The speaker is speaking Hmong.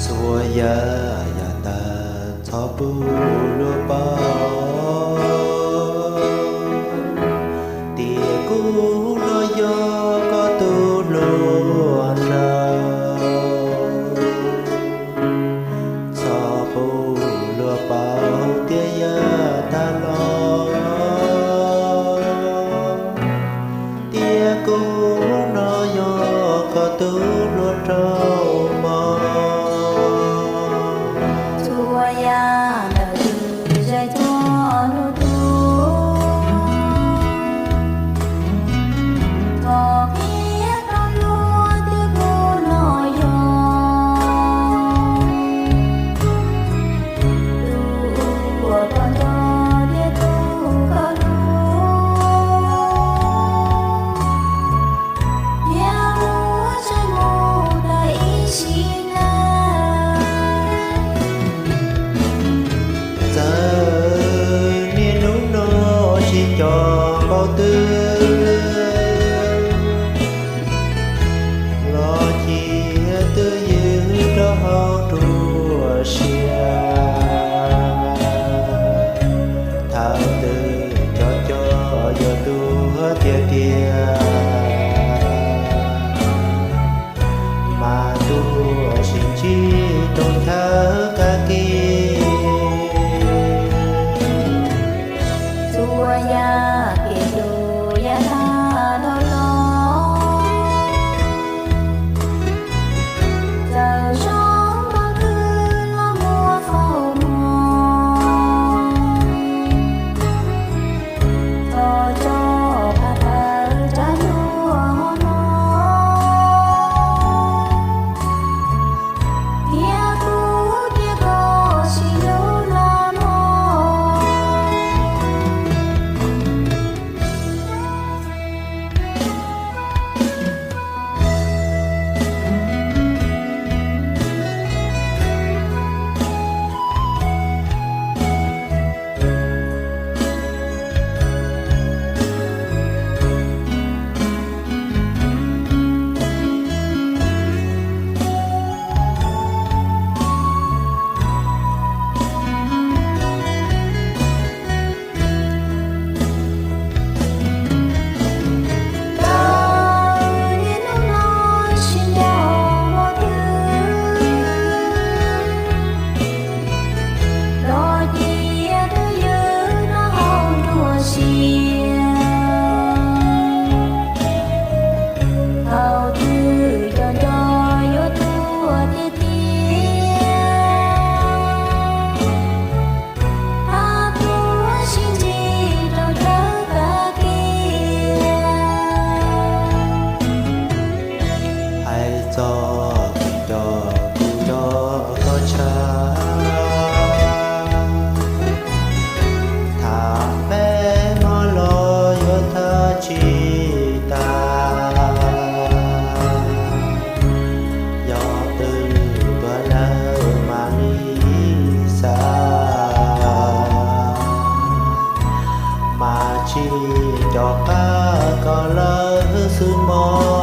Txhua yam yam tag txhob pub luag paub tias kuv no yog koj tus hluas nraug. Txhob pub luag paub tias yav tag los tias kuv no yog koj tus hluas nraug mog. Txhua yam ntawm tus zais txog hnub tuag, thov qhia rau luag tias kuv no yog tus uas koj nco thiab tus koj hlub, thiab muab tshem mus tag ib sim neej. Txawm niaj hnub no sib cog npaum twg los cia twj ywm rau hauv nruab siab. Thaum twg cov coj yuav tuag tiag tiag, mas tuaj sib ntsib rau chaw kab ke. Txhua yam kev hlub yav tag dhau los, txawm zoo npaum twg los muab faus mog. Thov tso pab tawm tsam ntuj hmo no, thiab kuv cia koj sib hlub los mog. Txawm niaj hnub no sib nco npaum twg, los cia twj ywm rau hauv nruab siab. Thaum twg cov coj yuav tuag tiag tiag, hab tuaj sib ntsib rau chaw kab ke. Hais txog cov kuv nco txog chaw, tham peb hmo los yuav tham tsis tas. Yog twb tuag lawm mam li xav, mas tsis nco qab kom lawm xwb mog.